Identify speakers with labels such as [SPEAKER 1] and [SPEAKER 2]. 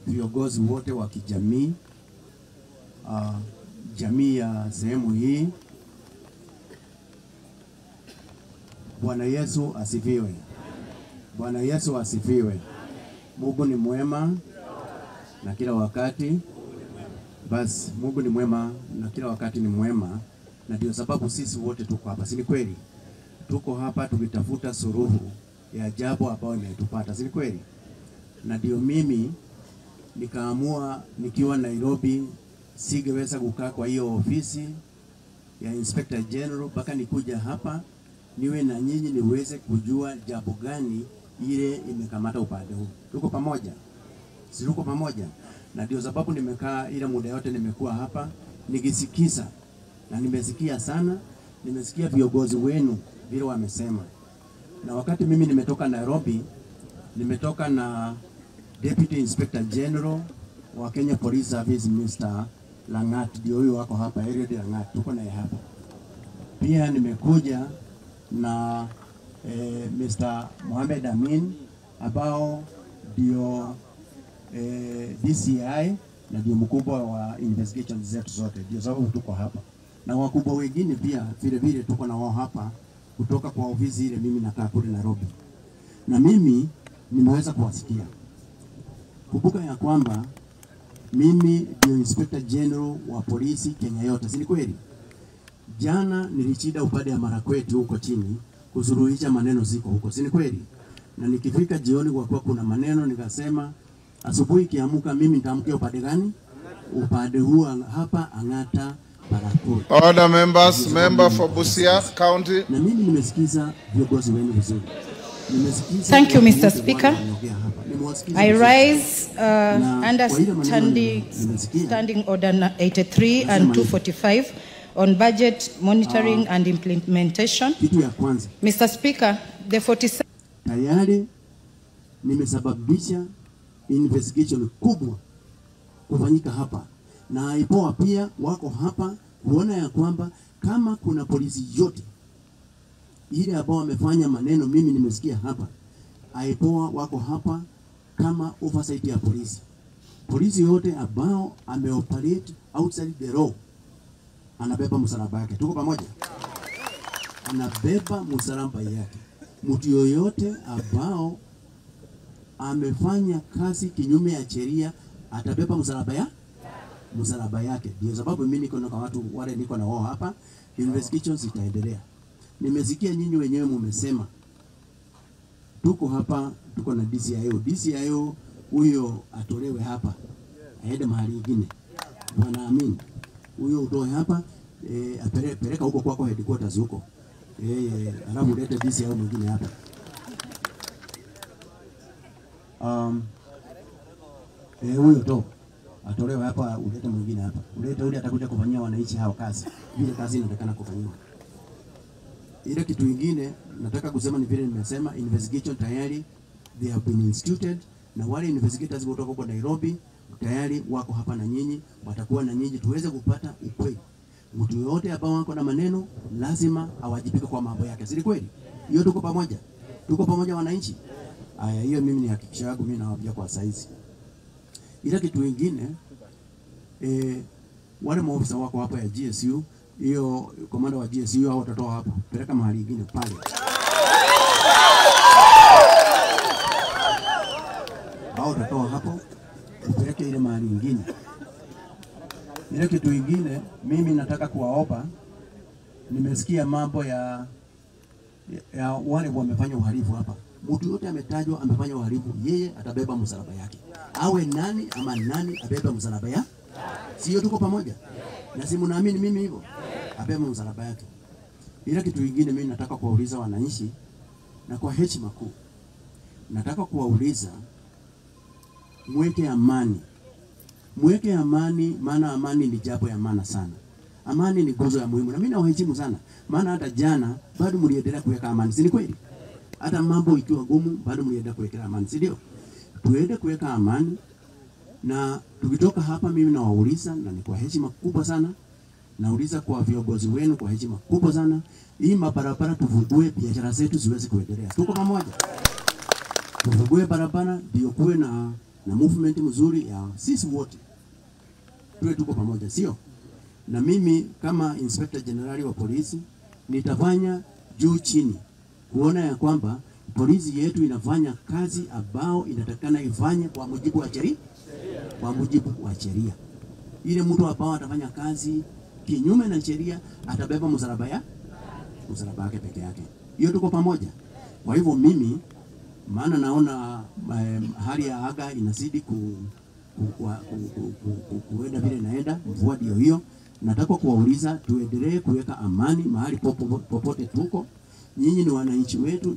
[SPEAKER 1] viongozi wote wa kijamii, jamii ya sehemu hii. Bwana Yesu asifiwe. Bwana Yesu asifiwe. Mungu ni mwema na kila wakati. Basi Mungu ni mwema na kila wakati ni mwema, na ndio sababu sisi wote tuko hapa, si ni kweli? Tuko hapa tukitafuta suluhu ya jambo ambayo imetupata, si ni kweli? Na ndio mimi nikaamua nikiwa Nairobi singeweza kukaa kwa hiyo ofisi ya Inspector General mpaka nikuja hapa niwe na nyinyi niweze kujua jambo gani ile imekamata upande huu. Tuko pamoja? Si tuko pamoja? Na ndio sababu nimekaa ile muda yote nimekuwa hapa nikisikiza, na nimesikia sana, nimesikia viongozi wenu vile wamesema. Na wakati mimi nimetoka Nairobi, nimetoka na Deputy Inspector General wa Kenya Police Service Mr. Langat, ndio huyo wako hapa, Eliud Langat, tuko naye hapa. Pia nimekuja na Mr. Mohamed Amin ambao ndio DCI na ndio mkubwa wa investigation zetu zote, ndio sababu tuko hapa. Na wakubwa wengine pia vile vile tuko na wao hapa kutoka kwa ofisi ile mimi nakaa kule Nairobi. Na mimi nimeweza kuwasikia. Kumbuka ya kwamba mimi ndio Inspector General wa polisi Kenya yote, si ni kweli? Jana nilichida upande ya Marakwet huko chini kusuluhisha maneno ziko huko, si ni kweli? Na nikifika jioni kwa kuwa kuna maneno nikasema asubuhi kiamuka mimi nitaamkia upande gani? Upande huu hapa Ang'ata Marakwet.
[SPEAKER 2] Order members, member for Busia County.
[SPEAKER 1] Na mimi nimesikiza viongozi wenu vizuri. Nimesikiza.
[SPEAKER 3] Thank you, Mr. Speaker. I rise under Standing Order 83 and 245 on budget monitoring and implementation.
[SPEAKER 1] Kitu ya kwanza,
[SPEAKER 3] Mr. Speaker, the 47
[SPEAKER 1] tayari nimesababisha investigation kubwa kufanyika hapa, na IPOA pia wako hapa kuona ya kwamba kama kuna polisi yote ile ambao wamefanya maneno mimi nimesikia hapa, IPOA wako hapa kama oversight ya polisi. Polisi yote ambao ameoperate outside the law anabeba msalaba yake. Tuko pamoja? Anabeba msalaba yake. Mtu yoyote ambao amefanya kazi kinyume ya sheria atabeba msalaba ya msalaba yake. Ndio sababu mimi niko na watu wale niko na wao hapa, investigations itaendelea. Nimesikia nyinyi wenyewe mmesema tuko hapa, tuko na DCIO. DCIO huyo atolewe hapa aende mahali nyingine. Bwana Amin, huyo utoe hapa, apeleka huko kwako headquarters huko. Alafu ulete DCIO mwingine hapa. Huyo to atolewe hapa, ulete mwingine hapa. Ulete yule atakuja kufanyia wananchi hao kazi vile kazi inatakana kufanyiwa. Ile kitu kingine nataka kusema ni vile nimesema investigation tayari they have been instituted, na wale investigators kutoka huko Nairobi tayari wako hapa na nyinyi, watakuwa na nyinyi tuweze kupata ukweli. Mtu yote ambao wako na maneno lazima awajibike kwa mambo yake. Si kweli? Hiyo tuko pamoja. Tuko pamoja wananchi. Aya, hiyo mimi ni hakikisho yangu, mimi nawaambia kwa saizi. Ila kitu kingine, wale maofisa wako hapa ya GSU, hiyo komanda wa GSU hao watatoa hapo, peleka mahali nyingine pale. Hao watatoa hapo, upeleke ile mahali nyingine. Ile kitu kingine mimi nataka kuwaomba, nimesikia mambo ya wale wamefanya uhalifu hapa. Mtu yote ametajwa amefanya uhalifu, yeye atabeba msalaba yake. Awe nani ama nani abebe msalaba yake. Sio tuko pamoja? Na si mnaamini mimi hivyo? Abebe msalaba yake. Ila kitu kingine mimi nataka kuwauliza wananchi, na kwa heshima kuu nataka kuwauliza, mweke amani. Mweke amani, maana amani ni jambo ya maana sana. Amani ni nguzo ya muhimu, na mimi nawaheshimu sana. Maana hata jana bado mliendelea kuweka amani, si ni kweli? Hata mambo ikiwa gumu bado mliendelea kuweka amani, si ndio? Tuende kuweka amani. Na tukitoka hapa mimi nawauliza, na ni kwa heshima kubwa sana, nauliza kwa viongozi wenu kwa heshima kubwa sana, hii mabarabara tufungue, biashara zetu ziweze kuendelea. Tuko pamoja? Tufungue barabara ndio kuwe na na movement mzuri ya sisi wote tuwe tuko pamoja, sio? Na mimi kama Inspector General wa polisi nitafanya juu chini kuona ya kwamba polisi yetu inafanya kazi ambao inatakana ifanye kwa mujibu wa sheria, kwa mujibu wa sheria. Ile mtu ambao atafanya kazi kinyume na sheria atabeba msalaba wake peke yake. Hiyo tuko pamoja. Kwa hivyo mimi, maana naona hali ya anga inazidi kuenda vile inaenda, mvua ndio hiyo. Nataka kuwauliza tuendelee kuweka amani mahali popote tuko. Nyinyi ni wananchi wetu.